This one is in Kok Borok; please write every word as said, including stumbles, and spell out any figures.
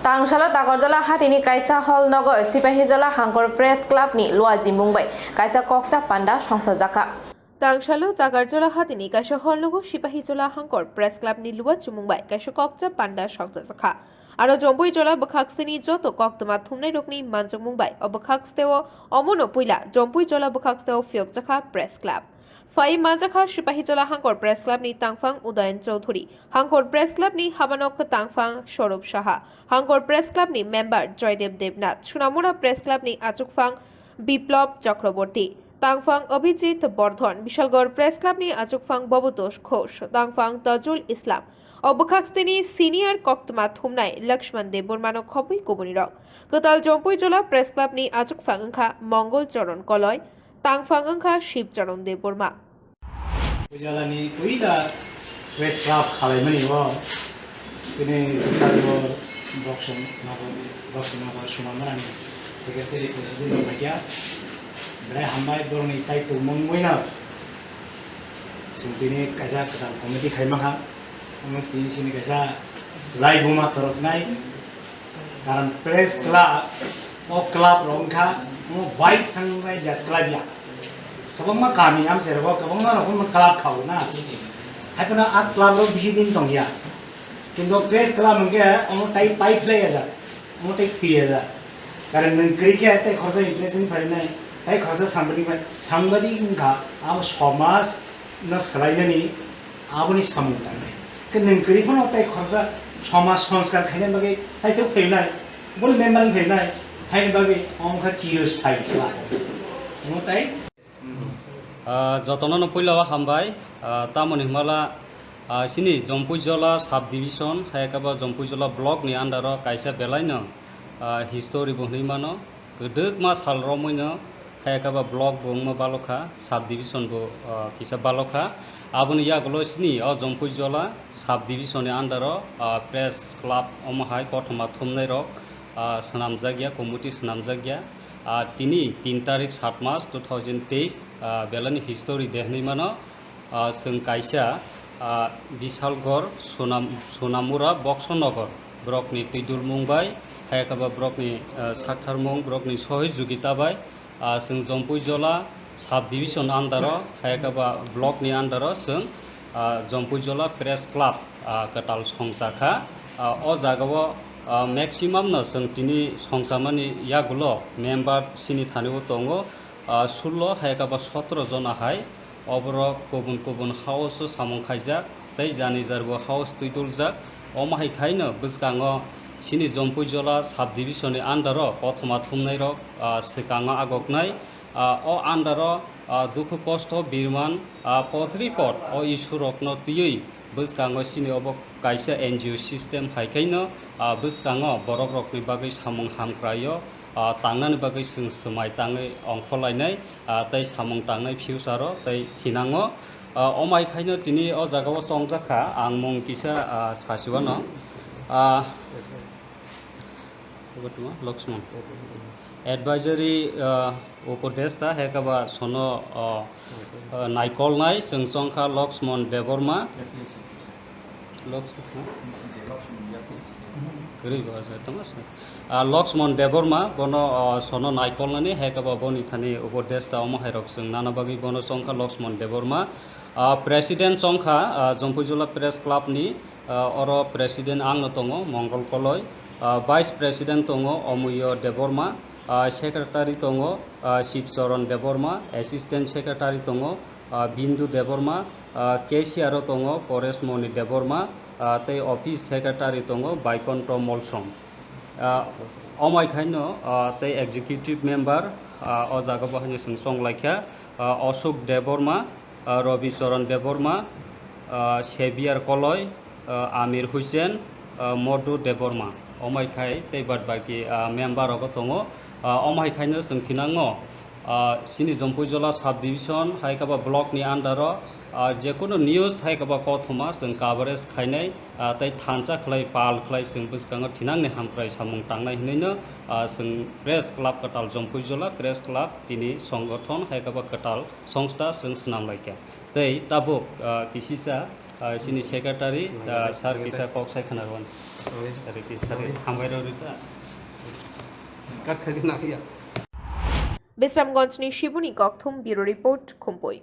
Tangsalo Takarjala hatini kaisa hall nogo Sipahijola Hangkor Press Club ni luaji mung bai kaisa kokcha panda songsajakha. Tangsalo Takarjala hatini kaisa hall nogo Sipahijola Hangkor Press Club ni luaji mung bai kaisa kokcha panda songsajakha. Aro Jompuijola bwkhaksini joto koktwma thumnairokni manjakmung bai o bwkhaksiteo omono puila Jompuijola bwkhaksiteo phiyokjakha Press Club. Phai manjakha Sipahijola Hangkor Press Club ni tangphang Udayan Chowdhury, Hangkor Press Club ni habanok tangphang Swarup Saha, Hangkor Press Club ni member Joydev Debnath, Sunamura Press Club ni achukphang Biplab Chakraborty, tangphang Abhijit Bordhon, Bishalgarh Press Club ni achukphang Bhabatosh Ghosh, tangphang Tajul Islam. O bwkhaksitini senior koktwma thumnai Lakshman Debbarma no khobwi kubunirok. Kwtal Jompuijola Press Club ni achukphang wngkha Mongol Charan Koloi, tangphang wngkha Shib Charan Debbarma. Pujalani puila Press Club khalaimani o chini Bishalgarh Boxing Nagar, Boxing Nagar Sunamurani secretary president rok phaikha. Belai hambai borokni chaitumung wngwi no chwng tini kaisa kwtal committee khai mankha. Omo tini chini kaisa laibuma toroknai. Karon Press Club, o club rok wngkha, omo bai thangnai jat club ya. Kwbangma kami amchai rogo kwbangma rokomni club khao na. Haiphano a club rok bisi din tongya. Kintu Press Club hwnkhe omo tai pai phlai ya jak, omo tai thwi ya jak. Karon nwng kwrwi khe tai khoroksa interest wng phainai, tai khoroksa sambadi bai, sambadi wngkha abo somaj no swlainani aboni samung tangnai. Khe nwng kwrwi phano tai khoroksa somaj sanskar khaina bagwi saitok phainai, boni member wng phainai, haini bagwi omo kha chirosthai khlai. Omo tai. Ah, jotono no puila o hambai, ah, tamoni hwnmala, ah, chini Jompuijola sub division, hai khe bo Jompuijola block ni under o kaisa belai no, ah, history bo hwnwi mano. Kwdwkma sal romwi no hai khe ba block bo wngma balokha, sub division bo, ah, kisa balokha. Aboni yagulo chini o Jompuijola sub division ni under o, ah, press club omo hai kothoma thumnai rok, ah, swnamjakya, committee swnamjakya. Ah, tini tin tarik sat mas two thousand teis, ah, belani history de hwnwi mano. Ah, chwng kaisa, ah, Bishalgarh, Sonam-, Sonamura, Boxonagar, borokni twidulmung bai, hai khe ba borokni, ah, saktharmung, borokni sohijogita bai, ah, chwng Jompuijola sub division under o, hai khe ba block ni under o chwng, ah, Jompuijola Press Club, ah, kwtal songcha kha. Ah, o jaga o, ah, maximum no chwng tini songchamani yagulo member chini thani o tongo, ah, sullo hai khe ba sotro jona hai. Oborok kubun kubun house o samung khaijak tei jani jarbo house twi tuljak. Omo hai khaino bwskango chini Jompuijola sub division ni under o kothoma thumnai rok, ah, swkango agoknai. Ah, o under o, ah, dukhu kosto birman, ah, potripot o issue rokno twiwi bwskango chini obo kaisa N G O system hai khaino, ah, bwskango borok rokni bagwi samung hamkraio. Ah, tangnani bagwi chwng swmai tangwi ongkhorlainai, ah, tei samung tangnai future-o tei thinango. Ah, omai khaino tini o jaga-o chongjak kha, ang mung kisa, ah, sasiwano. Ah, Lakshman. Advisory, ah, upodesta hai khe ba sono, ah, ah, naikolnai chwng chongkha Lakshman Debbarma. Loks-, ha? Kwrwi bo se tongma se. Ah, Lakshman Debbarma, bono, ah, sono naikolnani, hai khe bo boni thani upodesta omo hai rok chwng nana bagwi bono chongkha Lakshman Debbarma. Ah, President chongkha, ah, Jompuijola Press Club ni, ah, oro President ang no tongo, Mongol Koloi. Ah, Vice President tongo, Omuyo Debbarma. Ah, Secretary tongo, ah, Shivcharan Debbarma, Assistant Secretary tongo, ah, Bindu Debbarma, ah, Cashier o tongo Paresh Moni Debbarma, ah, tei Office Secretary tongo Baikonto Molsom. Ah, omai khaino, ah, tei Executive Member, ah, o jaga bo haino chwng chonglaikha, ah, Ashok Debbarma, ah, Rabi Charan Debbarma, ah, Xavier Koloi, ah, Amir Hussain, ah, Madhu Debbarma. Omai khai tei bad baki, ah, member rogo tongo. Ah, omai khaino chwng thinango, ah, chini Jompuijola sub division hai khe ba block ni under o, ah, jekunu news hai khe ba kothoma chwng coverage khainai, ah, tei thansa khlai pal khlai chwng bwskango thinangni hamkrai samung tangnai hinwi no, ah, chwng Press Club kwtal Jompuijola Press Club tini songgothon hai khe ba kwtal songsta chwng swnam laikha. Tei tabuk, ah, kisisa, Ah, chini secretary, ah, sir kisa kok sai khna rwan. Sir ki sir hambai rw rita. Kat khaidi na ya. Bisramganjni Shibuni Kokthum, Bureau Report, Khumpui.